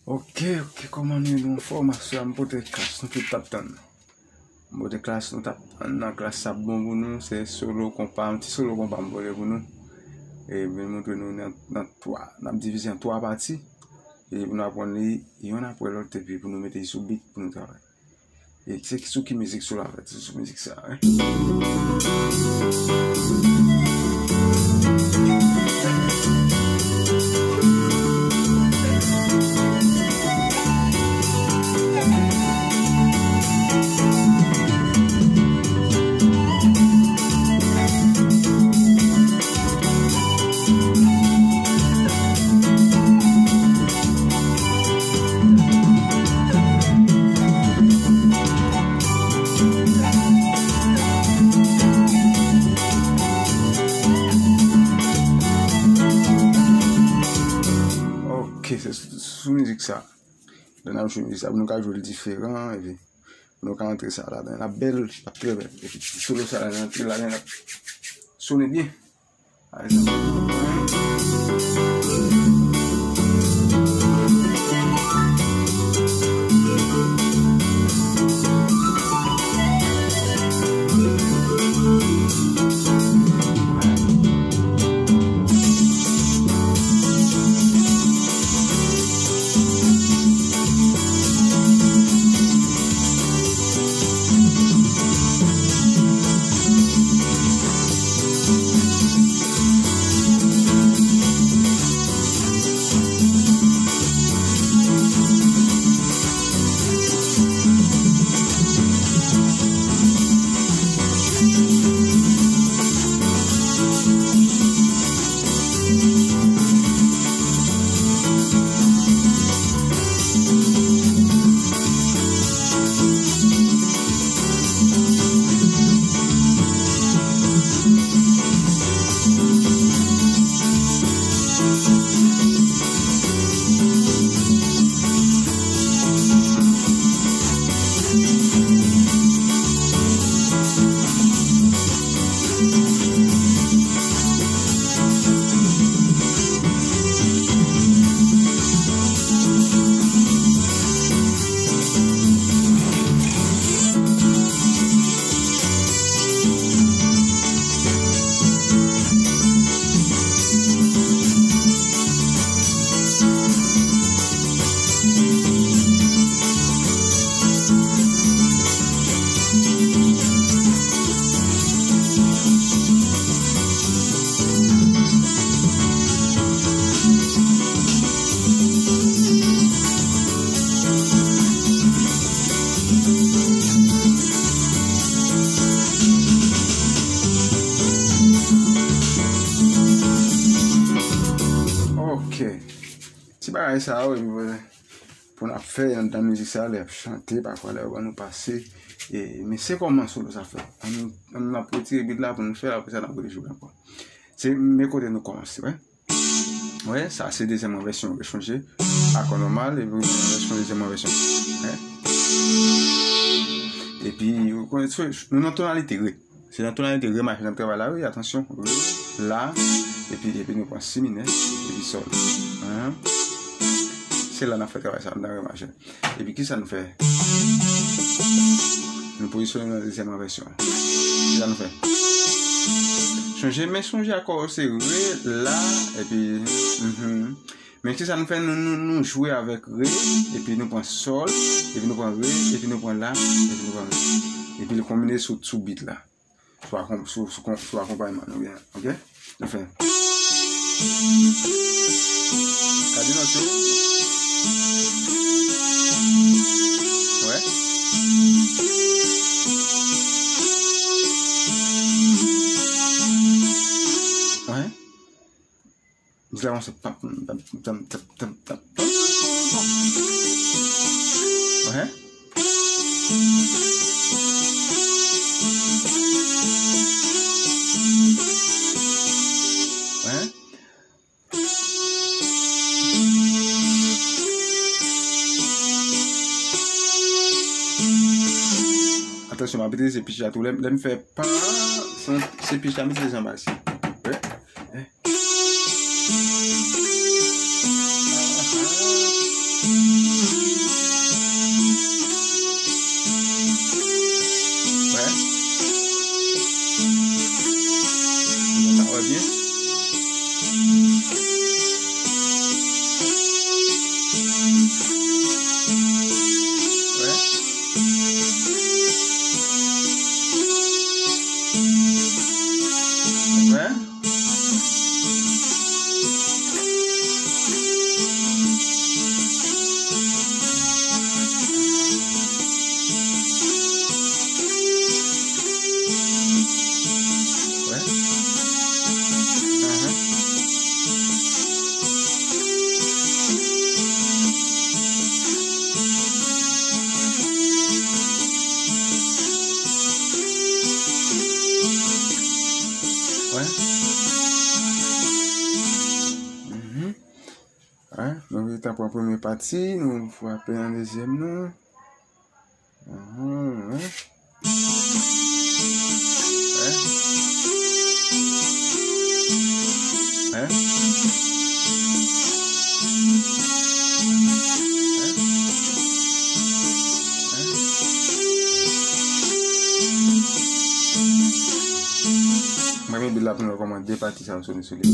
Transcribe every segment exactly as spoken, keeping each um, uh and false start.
Ok, ok, kòman nou ye, nou anfòm? Aswè a m pote klas nou tout t ap tann. M pote klas nou t ap tann nan, klas sa ap bon pou nou, se solo konpa, yon ti solo konpa m pote pou nou. E m vin montre nou nan, nan twa, n ap divize an twa pati. E pou nou aprann li yonn apre lòt, epi pou nou mete li sou beat pou nou travay. E se sou ki mizik sou la fèt? Se sou mizik sa, wi. Ok, se sou, sou mizik sa. Lè n ap jwe mizik sa, pou nou ka jwe l diferan, epi pou nou ka antre sa ladan. L ap bèl, l ap trè bèl. Epi solo sa, lè n antre ladan, l ap sone byen. Ok. Ti bagay sa yo, epi pou n ap fè anndan mizik sa, lè y ap chante, pafwa lè yo ban nou pase. E, men se kòman solo sa fèt. Ann, ann ap retire beat la pou nou fè l, apre sa n ap rejwe l ankò. Se men kote nou kòmanse, wè. Wè, sa se dezyèm vèsyon, rechonje. Akò nòmal, epi rechonje dezyèm vèsyon. Wè. Epi, ou konnen, nou nan tonalite re. Se nan tonalite re majè n ap travay la, wi, atansyon. Re, la, epi, epi nou pran si minè, epi sòl. Hen? Se la n ap fè travay sa, nan re majè. Epi kisa nou fè? Nou pozisyone nan dezyèm vèsyon. Kisa nou fè? Chonje, men sonje akò yo se re, la, epi, mhm. Men kisa nou fè? Nou, nou, nou jwe avèk re, epi nou pran sòl, epi nou pran re, epi nou pran la, epi nou pran re. Epi l konbine sou, sou beat la. Sou akon-, sou, sou kon-, sou akonpayman nou gen, ok? Nou fè. Gade nan tou. Wè. Wè. Mizik la kòmanse pap, pap, pap, pap, pap, pap. Wè. Wè. Atansyon, m ap itilize pitch la tou. Lè, lè m fè pa, se, se pitch la m itilize anba isi. Wè. Wè. Premye pati, nou frape nan dezyèm nan. Ahan, wi. Wi. Wi. Wi. Wi. Mwen, men, la pou nou kòmande pati sa yo sou li.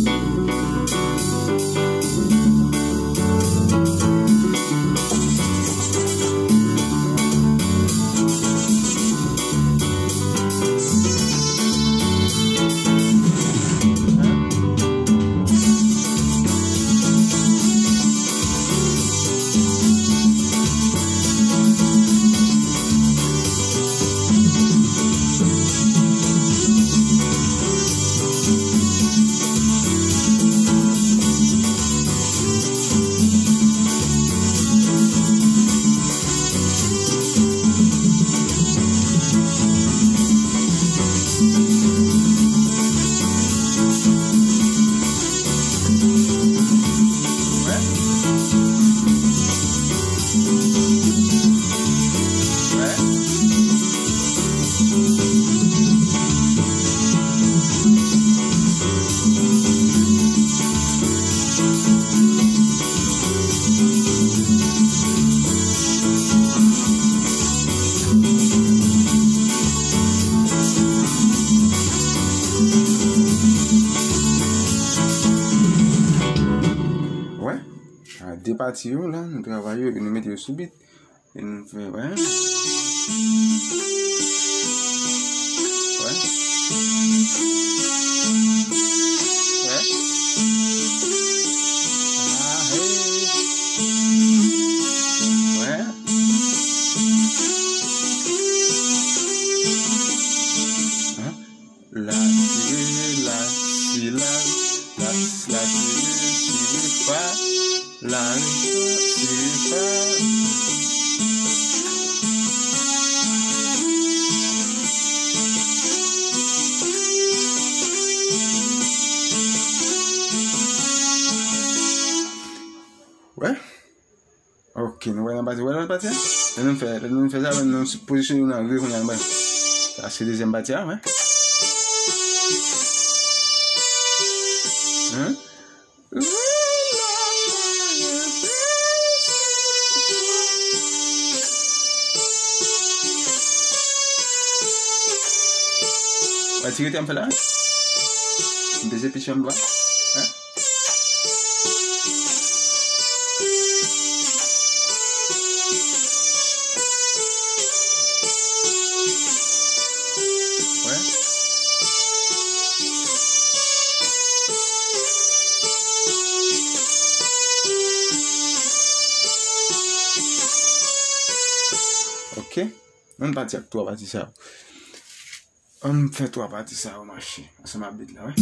Wè, a de pati yo la, nou travay yo, epi nou mete yo sou bit. E nou fè, wè. Wè. Wè. Ah, hey. Wè. Hein? La, si, re, la, si, la, la, la, si, re, si, re, fa, la, re, fa, si, re, fa. Wè. Ok, nou wè nan pati, wè nan pati a? Lè nou fè, lè nou fè sa, nou pozisyone nou nan re kounye a, nou wè. Sa se dezyèm pati a, wè. Hein? Wè ti rete a m fè la? M peze pich anba. Hein? Wè. Ok. Ann pati ak twa pati sa yo. Ann fè twa pati sa yo mache ansanm ak bit la, wi.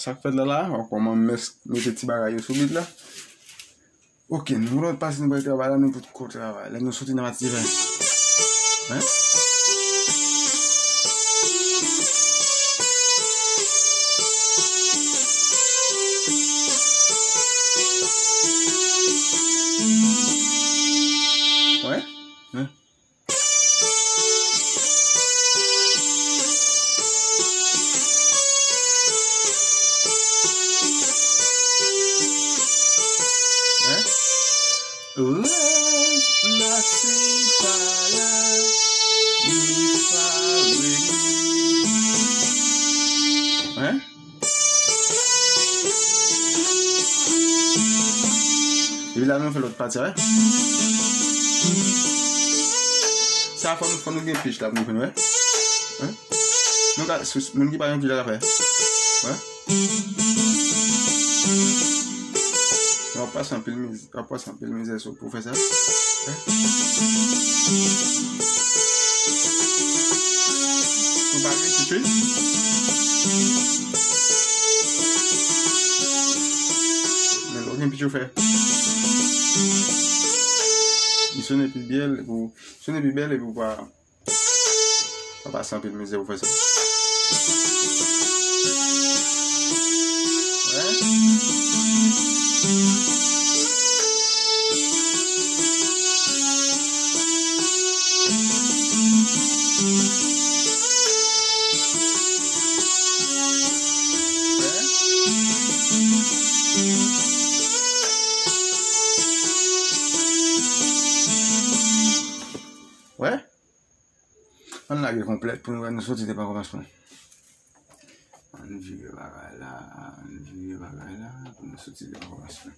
Sa k fèt la la, w ap kòman mès-, mete ti bagay yo sou bit la. Ok, nou lòt pati nou pral travay la, nou potko travay. Lè nou soti nan maten, hein? Wè? Hein? Hein? Re, la, si, fa, la, mi, fa, re, mi. Hein? Epi la, nou fè lòt pati a, wè. Sa fò nou, fò nou gen pitch la pou nou fè, wè. Hein? Nou ka, sou, moun ki pa gen pitch la ka fè. Wè. W ap pase anpil miz-, w ap pase anpil mizè sou pou fè sa. Hein? Ou pa gen pitch, wi. Men lè w gen pitch ou fè. Li sonnen pi bèl, epi w, sonnen pi bèl, epi w pa, pa pase anpil mizè pou fè sa. Wè. Wè. Ann lage konplèt pou nou wè nou soti depi nan kòmansman. Ann vire bagay la, ann vire bagay la, pou nou soti depi nan kòmansman.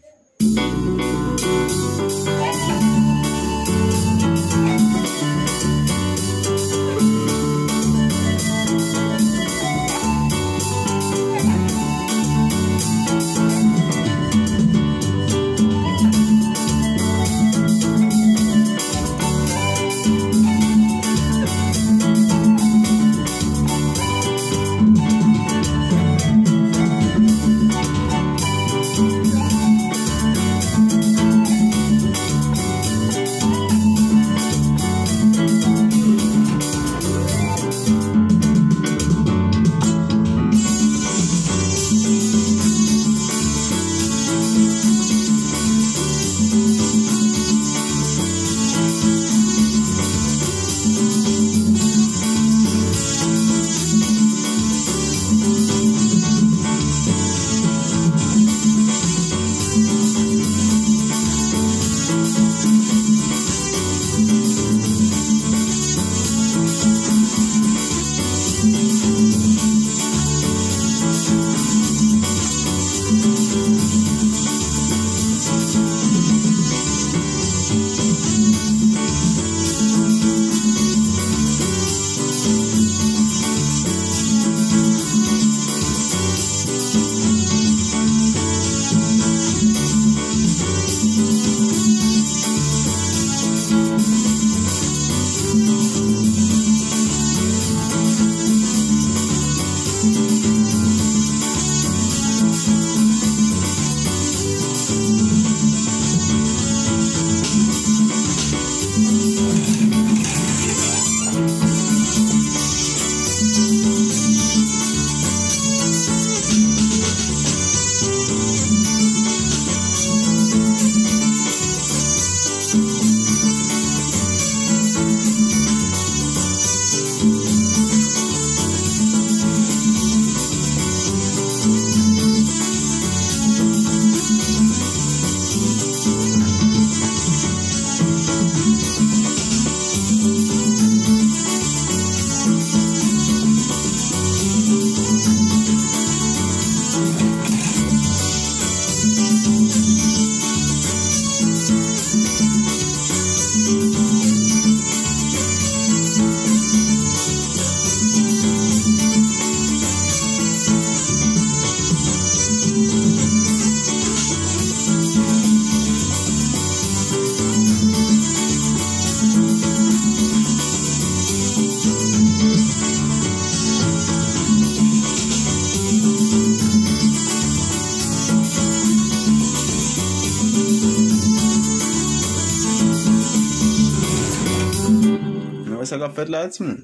Sa k ap fèt la, timoun?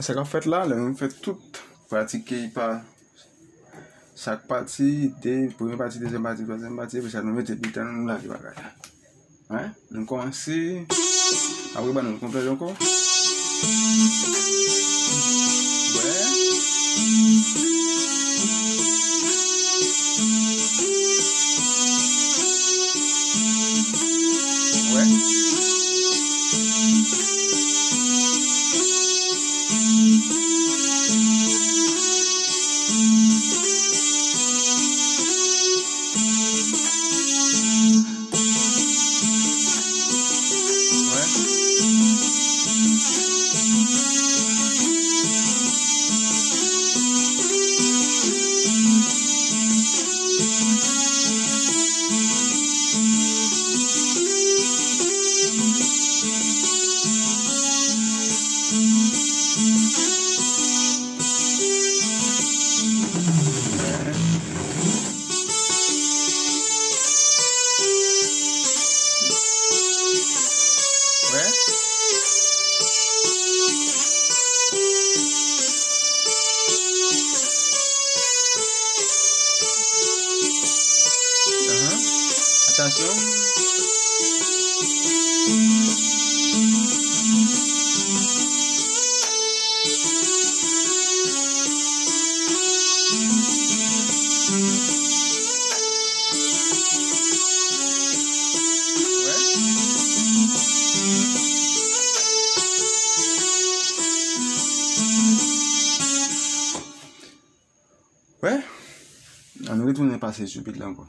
Sa k ap fèt la, lè nou fè tout pratike pa chak pati, de, premye pati, dezyèm pati, twazyèm pati, epi sa nou mete biten, nou lage bagay la. Hein? Nou kòmanse. Apre, ban nou konplèt ankò. Wè. Wè. Wè. Ahan. Atansyon. Wè. Ann retounen pase sou bit la ankò.